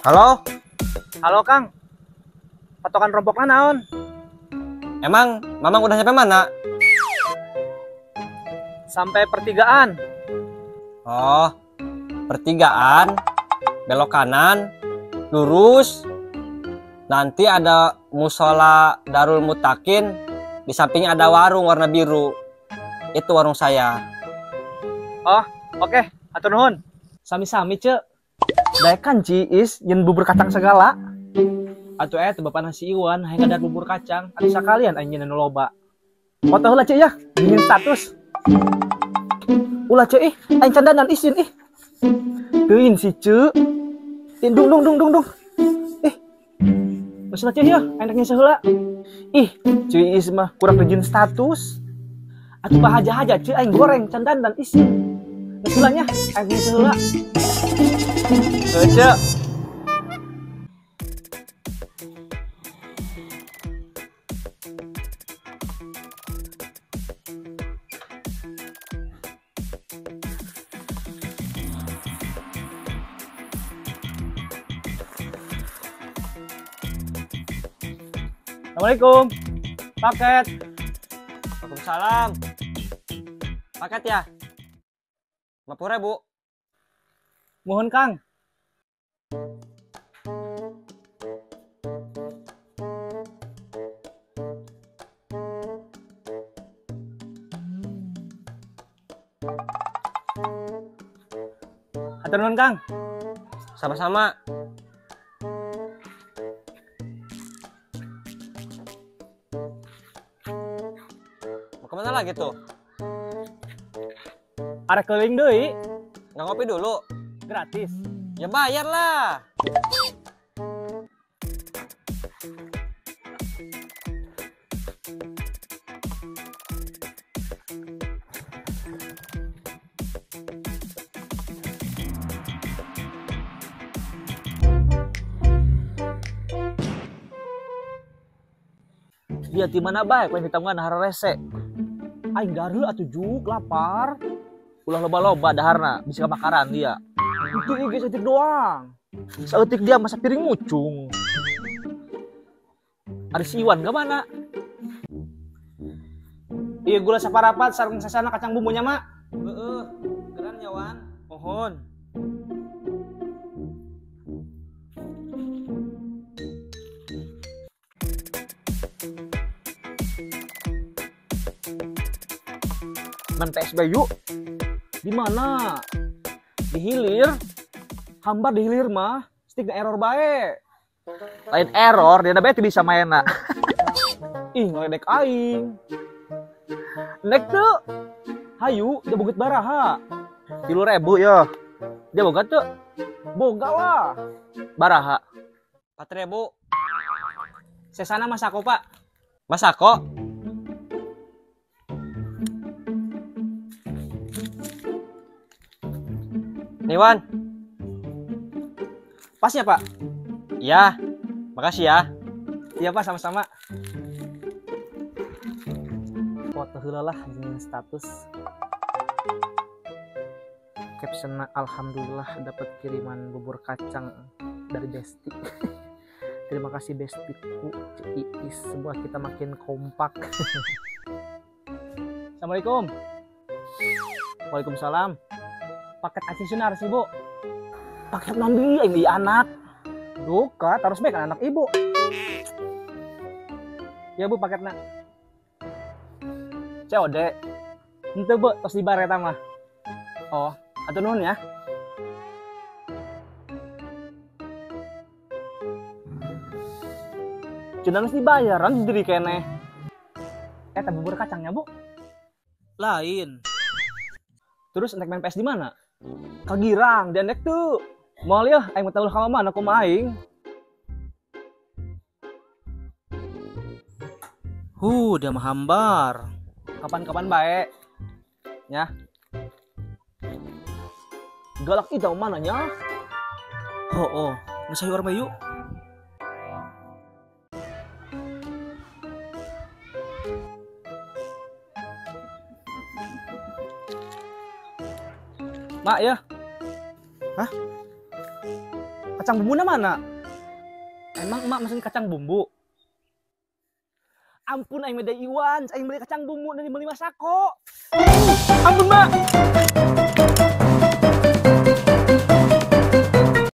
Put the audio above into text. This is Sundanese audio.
Halo? Halo Kang. Patokan rompokna naon? Emang Mamang udah nyampe mana? Sampai pertigaan. Oh, pertigaan, belok kanan, lurus. Nanti ada musola Darul Mutakin, di sampingnya ada warung warna biru. Itu warung saya. Oh, oke. Hatur nuhun. Sami-sami, Cek. Daekan Ciis nyen bubur kacang segala. Atuh eta bapak nasi Iwan hayang ngadar bubur kacang atuh sakalian aing nyen anu loba. Foto heula Cek ya, dingin status. Ulah Cek ih, aing candanan isin ih. Teuing si Cek. Dung dung dung dung dung. Ih. Geus lah Cek ya, aing rek nyese heula. Ih, Ciis mah kurang rejin status. Atuh bahaja-haja Cek aing goreng candanan isin. Geus heula nya, aing nyese heula. Cek. Assalamualaikum. Paket. Waalaikumsalam. Paket ya? 50.000. Mohon Kang. Hatur nuhun Kang. Sama-sama. Mau kemana lagi tuh? Arek keliling deui. Nggak ngopi dulu? Gratis. Ya bayar lah. Dia di mana bae kowe ditanggungan hararese. Aing dahar heula atuh juk lapar. Ulah loba-loba daharna bisa kebakaran dia. Itu geus saeutik doang. Saeutik dia masa piring mucung. Ari si Iwan ke mana? Iya gula saparapat sareng sasana kacang bumbunya mak. Heeh, keren ya Wan. Mohon. Man PSB yuk. Di mana? Di hilir. Hambar di hilir mah, stick error bae. Lain error, dia bae teu bisa mainna. Ih, ngeledek aing. Nek tuh. Hayu, dia boget baraha. 3.000 yo. Dia boga tuh. Boga lah. Baraha. 4.000. Sesana masako, Pak. Masako? Nih Wan. Pasnya Pak? Iya, makasih ya. Iya Pak, sama-sama. Foto heula lah jeung status. Captionnya alhamdulillah dapat kiriman bubur kacang dari Besti. Terima kasih Bestiku, Ciis, semua kita makin kompak. Assalamualaikum. Waalaikumsalam. Paket aci sunar sih bu. Paket nanti ini anak. Duka, terus baik anak ibu. Ya bu paketna. COD. Ente bu, tos dibar eta mah. Oh, atuh nuhun ya. Cenah geus dibayaran diri keneh. Eta bubur kacangnya bu. Lain. Terus entek main PS di mana? Kagirang, dendek tuh. Moal ya, aing mah tahu ka mana kumaha aing. Dia mah hambar. Kapan-kapan bae. Ya. Galak itu mananya? Oh, geus hayu urang yuk. Mak ya. Hah? Kacang bumbuna mana? Emang emak mesen kacang bumbu? Ampun aing mah Iwan, aing beli kacang bumbu dan beli Masako. Ampun, Mak.